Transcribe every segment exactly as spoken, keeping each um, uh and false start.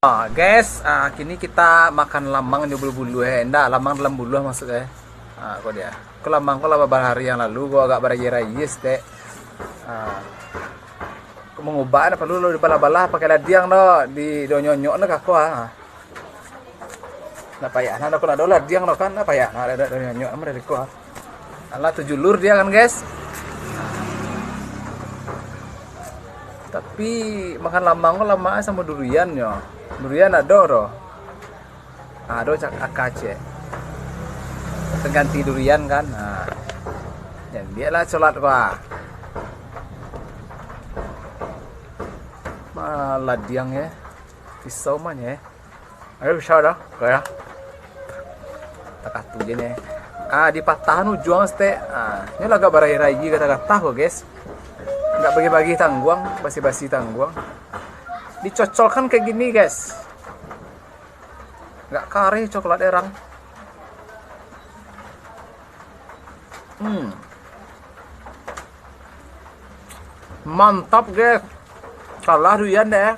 Ah, guys, ah, kini kita makan lamang jo buluah-buluah, eh. Ndak, lamang dalam buluah maksud, eh. Ah, ko dia. Ko lamang ko lah babaraha ari yang lalu, ko agak barayie-rayie saketek. Ah. Ko mangubak, ndak paralu lo dibalah-balah pakai ladiang do, di, dionyok-onyok nyo kako, ah. Ndak payah, nah, ko ndak ado ladiang do kan, ndak payah, nah, ado, ado dionyok, aman dari ko, ah. Alah, tajulur dia kan, guys. Tapi makan lamang ko lamak samo durian nyo. Durian ado do. Ah, ado cak aka ciek. Terganti durian kan. Ah. Jan biaklah colat ko, ah. Ma ladiang, eh. Pisau mah, eh. Ado pisau dah, ko yo. Takatu je ni. Ah, dipatahan ujuang saketek. Ah, ni lah agak barayie-rayie gatah-gatah ko, guys. Agak bagi-bagi tangguang, basi-basi tangguang. Dicocolkan kayak gini, guys. Agak kareh coklat urang. Hmm. Mantap, guys. Kalah durian deh.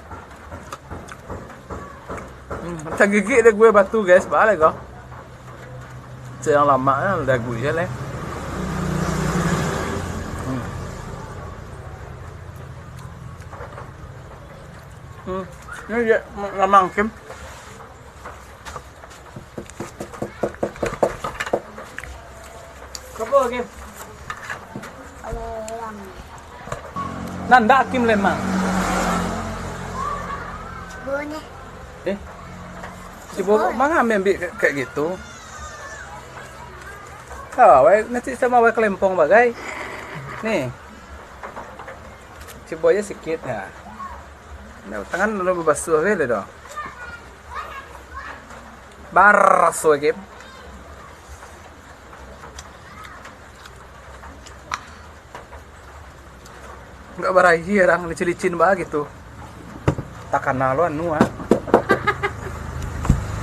Hmm, tagigik deh gue batu, guys. Balik kau. Sayang lamak lah, dagu je leh. Hmm. Hmm. Ini dia lamang, Kim. Apo, Kim? Lamang. Nah, ndak Kim lamang. Boleh. Eh? Cubo, manga ambiak kayak gitu. Ah, wai, nanti samo wai kalempong bagai. Nih. Cubo aja sikit, nah. Nah, tangan udah babasuah kali dah. Baraso, Kim. Agak barayie urang, licin-licin bae gitu. Takana lo anu, ah.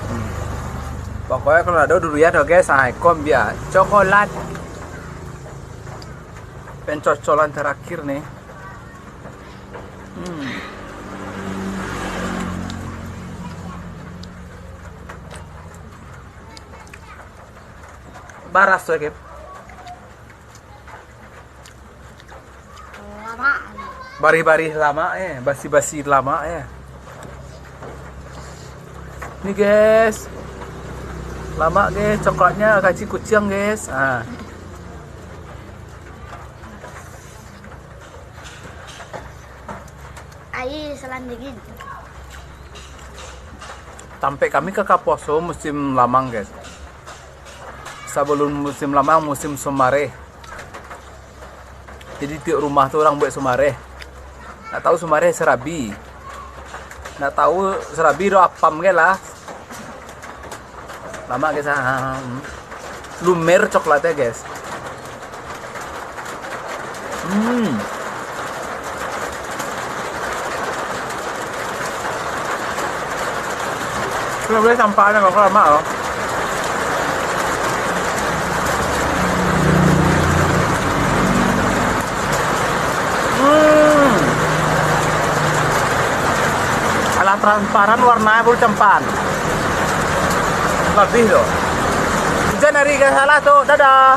Hmm. Pokoknyo kalau ado durian do, guys, ah, ikon bia coklat. Pencocolan terakhir nih. Hmm. Baraso, Kim. Lamak. Barih-barih lamak, eh, basi-basi lamak, eh. Ni, guys. Lamak, guys, coklatnya kaci kuciang, guys. Ah. Air selang dingin. Tampek kami ka Kapuaso musim lamang, guys. Sabalum musim lamang, musim somareh. Jadi, tiok rumah tu urang buek somareh. Ndak tahu somareh sarabi. Ndak tahu sarabi do apam ge lah. Lamak, guys, ah. Lumer coklatnya, guys. Hmm. Kalau boleh sampah ada, kalau lama loh. Hmm. Alah transparan warnanya, baru campan. Lebih loh. Hujan hari gak salah tuh. Dadah.